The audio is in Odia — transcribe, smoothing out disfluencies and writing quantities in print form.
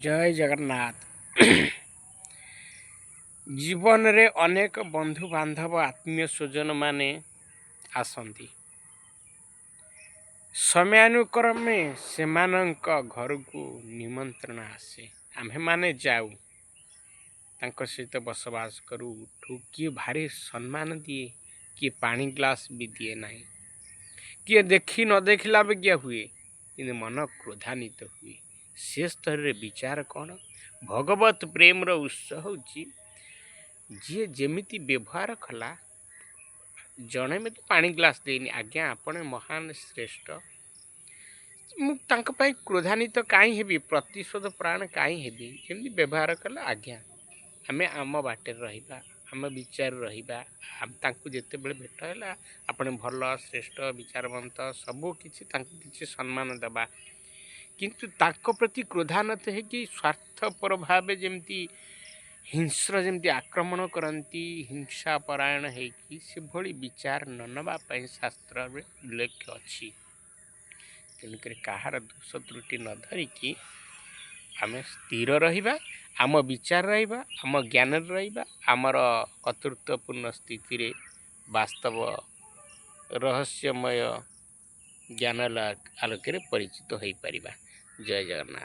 ଜୟ ଜଗନ୍ନାଥ। ଜୀବନରେ ଅନେକ ବନ୍ଧୁବାନ୍ଧବ, ଆତ୍ମୀୟ ସ୍ୱଜନ ମାନେ ଆସନ୍ତି। ସମୟାନୁକ୍ରମେ ସେମାନଙ୍କ ଘରକୁ ନିମନ୍ତ୍ରଣ ଆସେ। ଆମ୍ଭେମାନେ ଯାଉ, ତାଙ୍କ ସହିତ ବସବାସ କରୁ, ଉଠୁ। କିଏ ଭାରି ସମ୍ମାନ ଦିଏ, କିଏ ପାଣି ଗ୍ଲାସ୍ ବି ଦିଏ ନାହିଁ, କିଏ ଦେଖି ନ ଦେଖିଲା ବାଗିଆ ହୁଏ, କିନ୍ତୁ ମନ କ୍ରୋଧାନ୍ୱିତ ହୁଏ। ସେ ସ୍ତରରେ ବିଚାର କ'ଣ? ଭଗବତ ପ୍ରେମର ଉତ୍ସ ହେଉଛି, ଯିଏ ଯେମିତି ବ୍ୟବହାର କଲା, ଜଣେ ମୋତେ ପାଣି ଗ୍ଲାସ୍ ଦେଇନି, ଆଜ୍ଞା ଆପଣ ମହାନ ଶ୍ରେଷ୍ଠ, ମୁଁ ତାଙ୍କ ପାଇଁ କ୍ରୋଧାନ୍ୱିତ କାହିଁ ହେବି? ପ୍ରତିଶୋଧ ପରାୟଣ କାହିଁ ହେବି? ଯେମିତି ବ୍ୟବହାର କଲା ଆଜ୍ଞା, ଆମେ ଆମ ବାଟରେ ରହିବା, ଆମ ବିଚାର ରହିବା। ତାଙ୍କୁ ଯେତେବେଳେ ଭେଟ ହେଲା, ଆପଣ ଭଲ, ଶ୍ରେଷ୍ଠ, ବିଚାରବନ୍ତ, ସବୁ କିଛି, ତାଙ୍କୁ କିଛି ସମ୍ମାନ ଦେବା, କିନ୍ତୁ ତାଙ୍କ ପ୍ରତି କ୍ରୋଧାନ୍ୱିତ ହେଇକି ସ୍ୱାର୍ଥପର ଭାବେ ଯେମିତି ହିଂସ୍ର ଯେମିତି ଆକ୍ରମଣ କରନ୍ତି, ହିଂସା ପରାୟଣ ହେଇକି, ସେଭଳି ବିଚାର ନ ନେବା ପାଇଁ ଶାସ୍ତ୍ରରେ ଉଲ୍ଲେଖ ଅଛି। ତେଣୁକରି କାହାର ଦୋଷ ତ୍ରୁଟି ନ ଧରିକି ଆମେ ସ୍ଥିର ରହିବା, ଆମ ବିଚାର ରହିବା, ଆମ ଜ୍ଞାନରେ ରହିବା, ଆମର କର୍ତ୍ତୃତ୍ୱପୂର୍ଣ୍ଣ ସ୍ଥିତିରେ ବାସ୍ତବ ରହସ୍ୟମୟ ଜ୍ଞାନ ଆଲୋକରେ ପରିଚିତ ହୋଇପାରିବା। ଜୟ ଜଗନ୍ନାଥ।